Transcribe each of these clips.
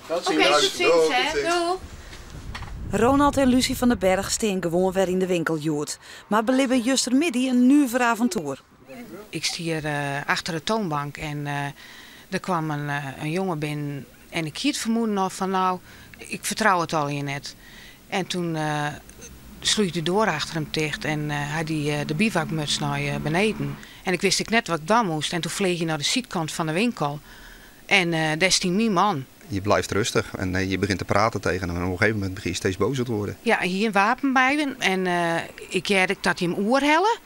Oké, tot ziens hè. Doei. Ronald en Lucy van den Berg stean gewoan wer yn de winkel hjoed, mar belibben justermiddei in nuver aventoer. Ik stie achter de toonbank en der kwam in jonge binnen en ik hie it fermoeden al fan nou, ik fertrou it allegear net. En toen sloech de doar achter him ticht en hy die de bivakmuts nei beneden. En ik wist ek net wat ik dwaan moast en toen fleach hy nei de sydkant fan de winkel en dêr stie myn man. Je blijft rustig en je begint te praten tegen hem en op een gegeven moment begin je steeds bozer te worden. Ja, hy hie in wapen by him en ik hearde ek dat hy him oerhelle.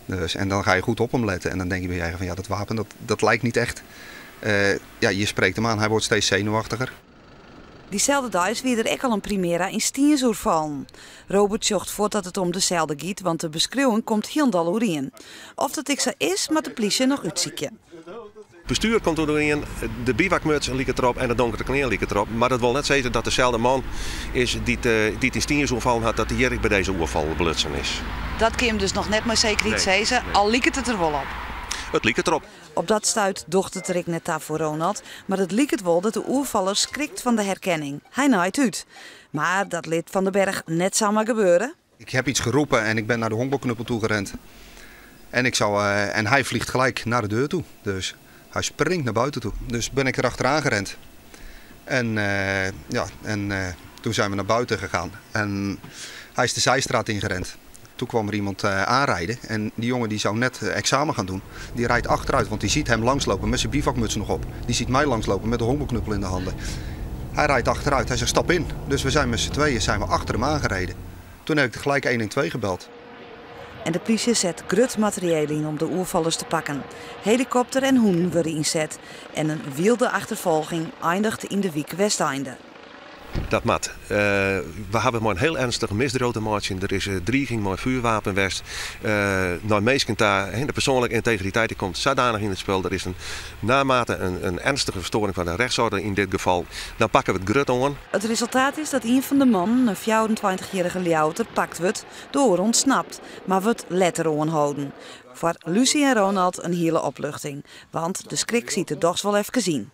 Dus, en dan ga je goed op hem letten en dan denk je bij je eigen van ja, dat wapen dat lijkt niet echt. Ja, je spreekt hem aan, hij wordt steeds zenuwachtiger. Dyselde deis wie der ek al in Primera yn Stiens oerfallen. Robert sjocht fuort dat it om deselde giet, want de beskriuwing komt hielendal oerien. Oft it ek sa is, moat de plysje noch útsykje. Postuer komt oerien, de bivakmuts liket derop en de donkere klean liket derop. Mar dat wol net sizze dat deselde man is dy't yn Stiens oerfallen hat, dat dy hjir ek by dizze oerfal belutsen is. Dat kin him dus noch net mei sekerheid sizze, al liket it der wol op. It liket derop. Op dat stuit docht it der ek net ta foar Ronald, mar it liket wol dat de oerfaller skrikt fan de herkenning. Hy naait út. Mar dat lit Van den Berg net samar gebeure. Ik heb iets geroepen en ik ben naar de honkbalknuppel toe gerend. En hij vliegt gelijk naar de deur toe. Dus hij springt naar buiten toe. Dus ben ik erachteraan gerend. En toen zijn we naar buiten gegaan. En hij is de zijstraat ingerend. Toen kwam er iemand aanrijden en die jongen die zou net examen gaan doen. Die rijdt achteruit, want die ziet hem langslopen met zijn bivakmuts nog op. Die ziet mij langslopen met de honkbalknuppel in de handen. Hij rijdt achteruit, hij zegt stap in. Dus we zijn met z'n tweeën achter hem aangereden. Toen heb ik gelijk 112 gebeld. En de plysje set grut materieel yn om de oerfallers te pakken. Helikopter en hûnen wurde ynset. En in wylde achterfolging einiget yn de wyk Westeinde. Dat moat. We hawwe mei in hiel earnstich misdriuw te meitsjen. Der is driging mei fjoerwapen west. Nei minsken ta, de persoanlike yntegriteit die komt sadanich yn it spul. Der is in naarmate in ernstige ferstoaring fan de rechtsorde yn dit gefal. Dan pakke we it grut oan. It resultaat is dat ien fan de mannen, in fjouwerentweintichjierrige Ljouwerter, pakt wurdt, de oar ûntsnapt, mar wurdt letter oanholden. Foar Lucy en Ronald in hiele opluchting, want de skrik siet der dochs wol efkes yn.